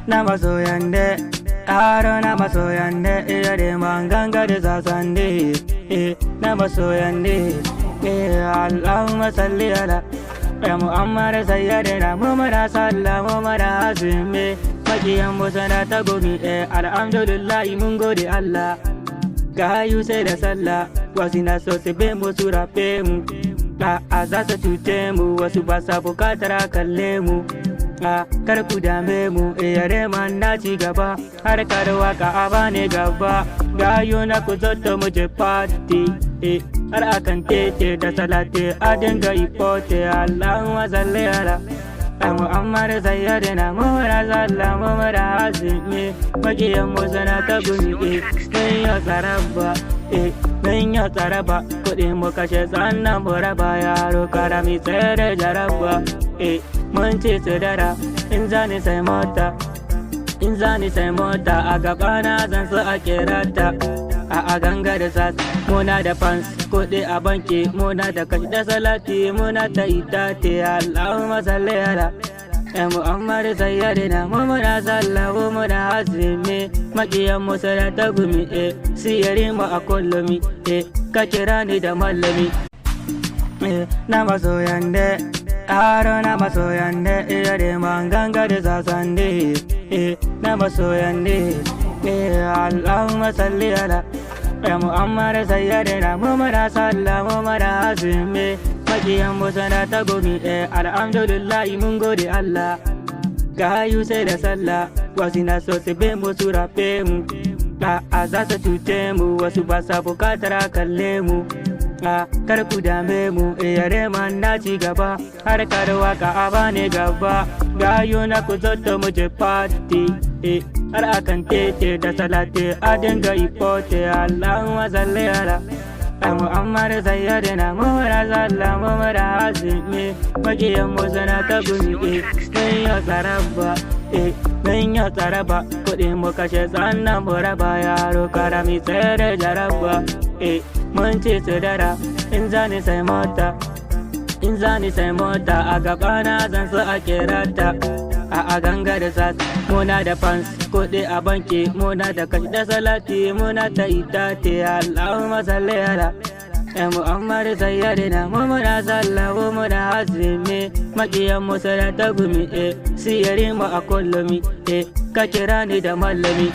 Na masoyan de, aro na masoyan de, yare man ganga da sasande, na masoyan de, Allahumma salli ala ya Muhammad sayyidina. Mu muna sallah, mu muna azumi, makiyan mu sana ta gumi. Alhamdulillah, mun gode Allah. Gayu sai da sallah, wasu na so su be mu, su rafe mu, a za su cuce mu, wasu ba sa bukatar a kalle mu. A kar ku dame mu, yare man na ci gaba, harkar waka a bane gaba. Gayu na, ku zo mu je party, har akan tete da salate a dinga ipote. Allahumma salli ala Muhammad sayyidina. Mu muna sallah, mu muna azumi, makiyan mu suna ta gumi. Mun yi tsaraba, mun yi tsaraba, kuɗi mu kashe sannan mu raba. Yaro karami tsere jaraba, mun ci dara. In zani sai mota, in zani sai mota, a gabana zan so a kerata a ganga da sas. Muna da fans, kuɗi a banki, muna da kashi da salati, muna ta itate. Allahumma salli ala ya Muhammad sayyidina. Mu muna sallah, mu muna azumi, makiyan mu suna ta gumi. Siyari mu a kullumi, ka kira ni da mallami. Na masoyan de, aro na masoyan de, yare man ganga da sasande, na masoyan de, Allahumma salli ala ya Muhammad sayyidina. Mu muna sallah, mu muna azumi, makiyan mu suna ta gumi. Alhamdulillah, mun gode Allah. Gayu sai da sallah, wasu na so su be mu, su rafe mu, a za su cuce mu, wasu ba sa bukatar a kalle mu. A kar ku dame mu, yare man na ci gaba, harkar waka a bane gaba. Gayu na, ku zo mu je party, har akan tete da salate a dinga ipote. Allahumma salli ala Muhammad sayyidina. Mu muna sallah, mu muna azumi, makiyan mu suna ta gumi. Mun yi tsaraba, mun yi tsaraba, kuɗi mu kashe sannan mu raba. Yaro karami tsere jaraba, mun ci dara. In zani sai mota, in zani sai mota, a gabana zan so a kerata a ganga da sas. Muna da fans, kuɗi a banki, muna da kashi da salati, muna ta itate. Allahumma salli ala ya Muhammad sayyidina. Mu muna sallah, mu muna azumi, makiyan mu suna ta gumi. Siyari mu a kullumi, ka kira ni da mallami.